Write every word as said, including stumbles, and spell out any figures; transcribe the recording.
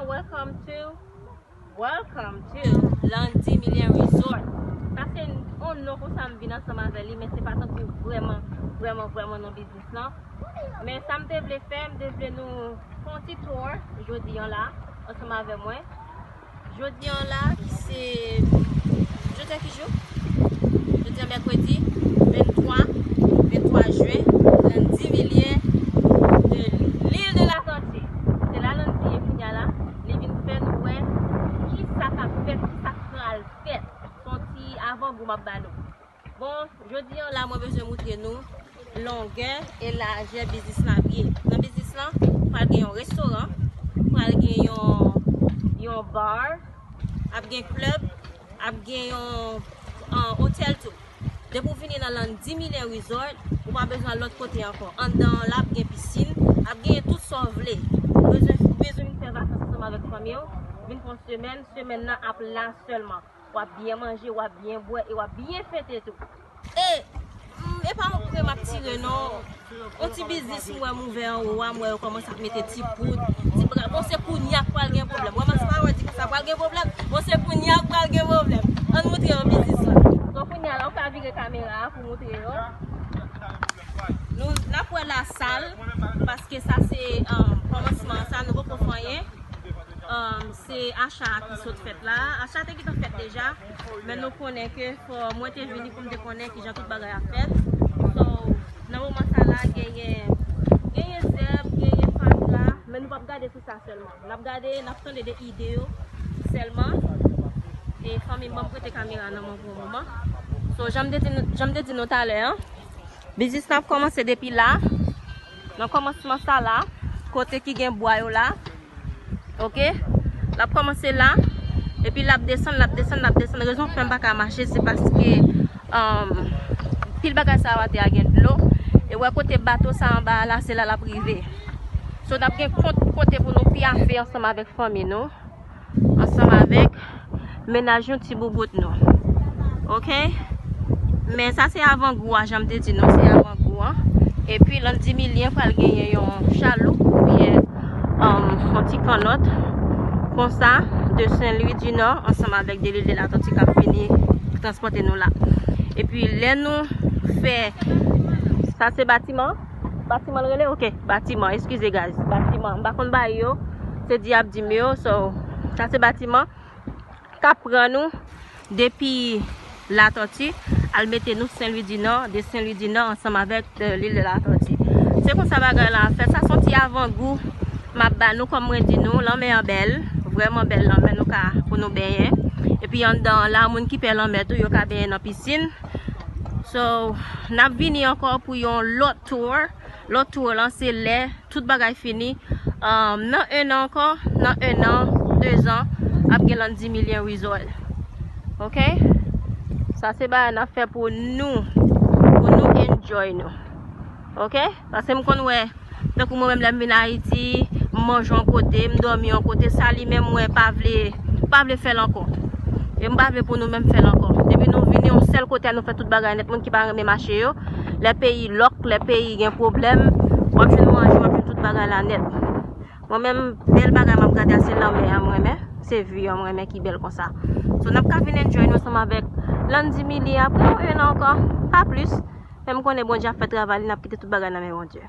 Welcome to, welcome to Landy Milien Resort. Sa se yon non konsa m vin ansanm avè li, men se pa tankou vrèman, vrèman, vrèman non biznis lan. Men sa m te vle fè, m te vle nou fè yon ti tour jodi an la, ansanm avè mwen. Jodi an la, ki se, jodi an ki jou? Jodi an mèkredi venntwa, venntwa jen, Landy Milien de l'île de l'Atlantique. Se la Landy ye kounya la, li vin fè nou wè ki sa k ap fèt, ki sa k pral fèt. Se yon ti avangou m ap ba nou. Bon, jodi an la, mwen bezwen moutre nou longè e lajè biznis la ap ye. Nan biznis lan, pral gen yon restoran, pral gen yon, yon bar, ap gen klèb, ap gen yon, an, otèl tou. Depi w vini nan Landy Milien Resort, ou pa bezwen al lòt kote ankò. Anndan an la ap gen pisin, ap gen tout sa w vle. Ou bezwen, ou bezwen vin fè vakans ansanm avèk fanmi w, vin fè yon semèn, semèn nan ap la sèlman. W ap byen manje, w ap byen bwè e w ap byen fete tou. E, mm, e pa yon pre m ap tire, non. Yon ti biznis m wè m ouvè anwo a, m wè yo kòmanse ap mete ti poud, ti bra-, bon, se kounye a k pral gen pwoblèm. Wè, mas pa wè di konsa, pral gen pwoblèm. Bon, se kounye a k pral gen pwoblèm. Ann moutre yo biznis lan. Donk, kounye a la, ou ka vire kamera a pou moutre yo. Nou, n ap wè lasal, paske sa se, um, kòmansman, sa nou poko fè anyen. Um, se acha a ki sot fèt la. Acha te gentan fèt deja, men nou konnen ke fò mwen te vini pou m te konnen kijan tout bagay ap fèt. So, nan moman sa la, genyen, genyen zèb, genyen fatra, men nou p ap gade sou sa sèlman. N ap gade, n ap tande de ide yo sèlman. E fanmi m, ban m prete kamera nan mwen pou yon moman. So, jan m te di, jan m te di nou talè an, biznis la ap kòmanse depi la, nan kòmansman sa la, kote ki gen bwa yo la. Oke? L ap kòmanse la, epi l ap desann, l ap desann, l ap desann. Rezon k fè m pa ka mache, se paske, um, pil bagay sa yo atè a gen dlo. E wè kote bato sa anba a la, se la l ap rive. So, n ap gen kont kote pou nou pyafe ansanm avèk fanmi nou, ansanm avèk mennaj nou, ti boubout nou. Oke? Men sa se avangou a, jan m te di nou, se avangou an. Epi Landy Milien pral genyen yon chaloup oubyen, um, yon ti kannòt konsa de Saint Louis du Nord ansanm avèk de l'île de l'Atlantique k ap vini transpòte nou la. Epi lè nou fè, sa se batiman? Batiman l rele? Oke, batiman, eskize guys, batiman. M pa konn bay yo, se di ap di m yo, so, sa se batiman k ap pran nou depi Latòti, al mete nou Sen Lwi di Nò, de Sen Lwi di Nò ansanm avèk, euh, lil de Latòti. Se konsa bagay la ap fèt. Sa se yon ti avangou m ap ba nou, kòm mwen di nou, lanmè an bèl, vrèman bèl lanmè nou ka pou nou benyen. Epi anndan an la, moun ki pè lanmè tou, yo ka benyen nan pisin. So, n ap vini ankò pou yon lòt tour. Lòt tour lan, se lè tout bagay fini. Um, nan en an ankò, nan en an, de zan, ap gen Landy Milien Resort. Oke? Sa se bagay n ap fè pou nou, pou nou enjoy nou. Oke? Paske m konn wè, tankou mwen menm lè m vin Ayiti, m manje yon kote, m dòmi yon kote, sa li menm mwen pa vle, pa vle fè l ankò. E m pa vle pou nou menm fè l ankò. Depi nou vini yon sèl kote a, nou fè tout bagay nèt. Moun ki pa renmen mache yo, lè peyi lòk, lè peyi gen pwoblèm, w ap jwenn manje, w ap jwenn tout bagay la nèt. Mwen menm, bèl bagay m ap gade a se lanmè a m renmen, se vi an m renmen ki bèl konsa. So, n ap ka vin enjoy nou ansanm avèk Landy Milien apre yon en an ankò, pa plis. Men m konnen Bondye ap fè travay li, n ap kite tout bagay nan men Bondye.